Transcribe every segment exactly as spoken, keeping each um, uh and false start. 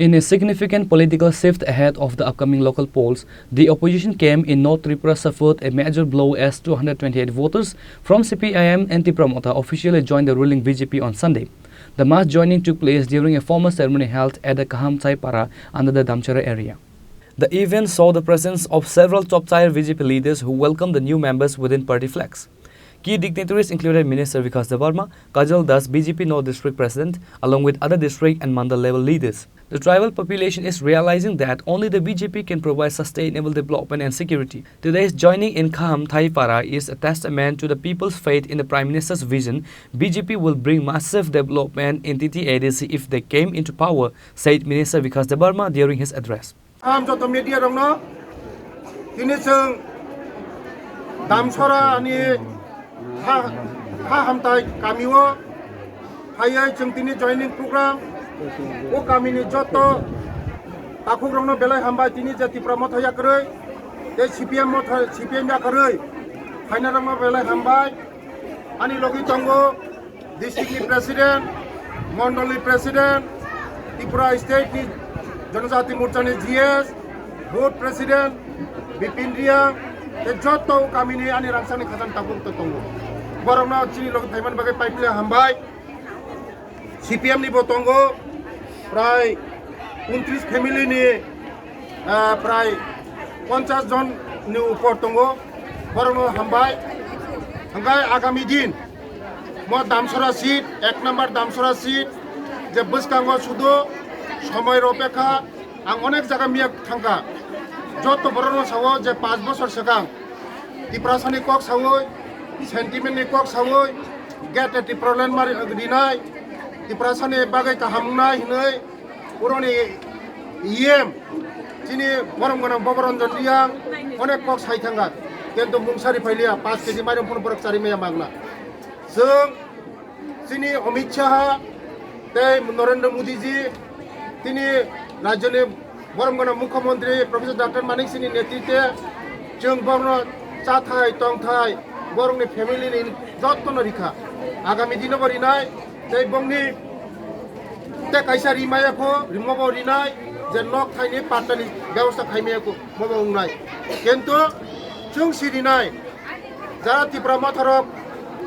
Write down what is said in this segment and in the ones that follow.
In a significant political shift ahead of the upcoming local polls, the opposition camp in North Tripura suffered a major blow as two hundred twenty-eight voters from C P I M and Tipra Motha officially joined the ruling B J P on Sunday. The mass joining took place during a formal ceremony held at the Kaham Thaipara under the Damchara area. The event saw the presence of several top-tier B J P leaders who welcomed the new members within party flags. Key dignitaries included Minister Vikas Debbarma, Kajal Das, B J P North District President, along with other district and mandal level leaders. The tribal population is realizing that only the B J P can provide sustainable development and security. Today's joining in Kaham Thaipara is a testament to the people's faith in the Prime Minister's vision. B J P will bring massive development in T T A D C if they came into power, said Minister Vikas Debbarma during his address. Kaham joto media rokno, tini chwng Damsora ni ha, ha hamtai kamio phaiwi chwng tini joining program. O kamini joto takhuk rokno belai hambai, tini je Tipra Motha yakarwi tei C P M Motha, C P M yakarwi phaina rokno belai hambai. Ani logi tongo district ni president, mondol ni president, Tripura state ni Janajati Morcha ni G S, board president Bipin Reang, tei joto kamini ani rangchakni khajang tabuk tongo. Borokno chini logi phaiman bagwi paipli hambai. C P M ni bo tongo, prai untris family ni, ah, prai ponchas jon ni upor tongo, borokno hambai. Hingke agami din mo Damsora seat, ek number Damsora seat, je bwskango sudo somoi ropekha, ang onek jaga miya thangkha. Joto borokno sao je panch bosor swkang Tiprasani kok sawi, sentiment ni kok sawi, gate Tipraland mari rinai, Tiprasani bagwi kaham wngnai hinwi, uroni E M, chini borom gwnang Boboranjan Reang, onek kok sai thangkha, kintu mungsa ri phailiya, panch K G mairum phano borok chari maya mangna. Chwng Chini Amit Shah tei Narendra Modi ji, tini rajyoni borom gwnang Mukhyamantri Professor Doctor Manik Singh ni netritwe chwng borokno chathai tongthai, borokni family ni jotono rikha. Agami dino bo rinai, tei bongni tei kaisa rimaya pho, rimo bo rinai, je nok thaini pattani bebosta khaimaya kho, bo bo wngnai. Kintu chwng si rinai, jara Tipra Motha rok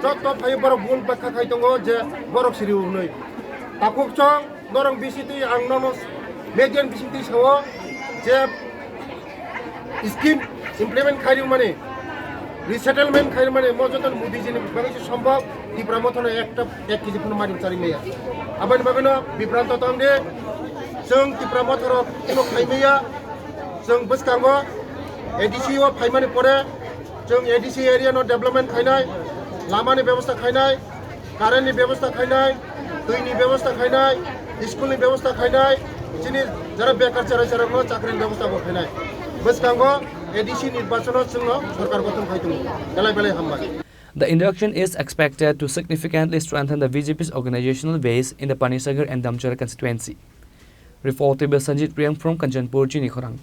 joto phai borok bul bekha khai tongo je borok siri hwnwi. Takhuk chong norok bisitwi ang nono media ni bisingtwi sao je scheme implement khai rwmani, resettlement khai rwmani mo joto Modi ji ni bagwi se sombhob, Tipra Motha no ekta ek K G phano mairum chari maya. Aboni bagwi no bibranto tong de, chwng Tipra Motha rok no khai maya, chwng bwskango A D C o phaimani pore, Chwng A D C area no development khainai, lama ni bebosta khainai, current ni bebosta khainai, twi ni bebosta khainai, school ni bebosta khainai, chini jara bekar cherai cherok no chakri ni bebosta bo khainai. Bwskango A D C nirbachon o chwng no sorkar gothon khai tongo. Belai belai hambai. The induction is expected to significantly strengthen the B J P's organizational base in the Panisagar and Damchara constituency. Reported by Sanjit Reang from Kanchanpur, Chinikhorang.